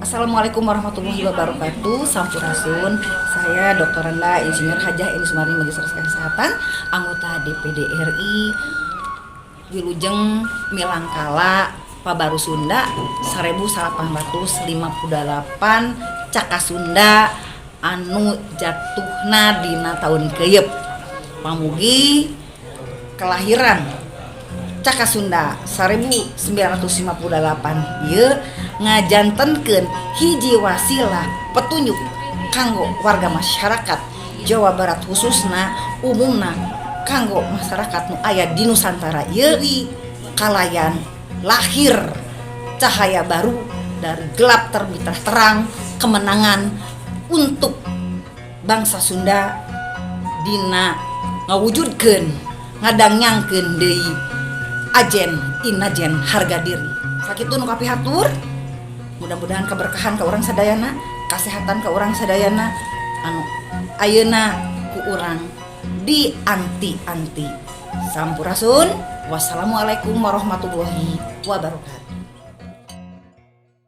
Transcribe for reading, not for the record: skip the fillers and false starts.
Assalamualaikum warahmatullahi wabarakatuh. Sampurasun. Saya Dr. Renda Insinyur Hajah Eni Sumarni, Magister Kesehatan, anggota DPD RI. Wilujeng Milangkala Pabaru Sunda 1858 Caka Sunda anu jatuhna dina tahun keyep. Pamugi kelahiran Caka Sunda 1958 ieu ngajantenkeun hiji wasilah petunjuk kanggo warga masyarakat Jawa Barat, khususna umumna kanggo masyarakat nu aya di Nusantara ieu, kalayan lahir cahaya baru, dari gelap terbitlah terang, kemenangan untuk bangsa Sunda dina ngawujudkeun, ngadangyangkeun deui ajen inajen harga diri. Sakitu nu kapihatur. Mudah-mudahan keberkahan ke urang sadayana, kesehatan ke urang sadayana anu ayeuna ku urang di anti-anti. Sampurasun. Wassalamualaikum warahmatullahi wabarakatuh.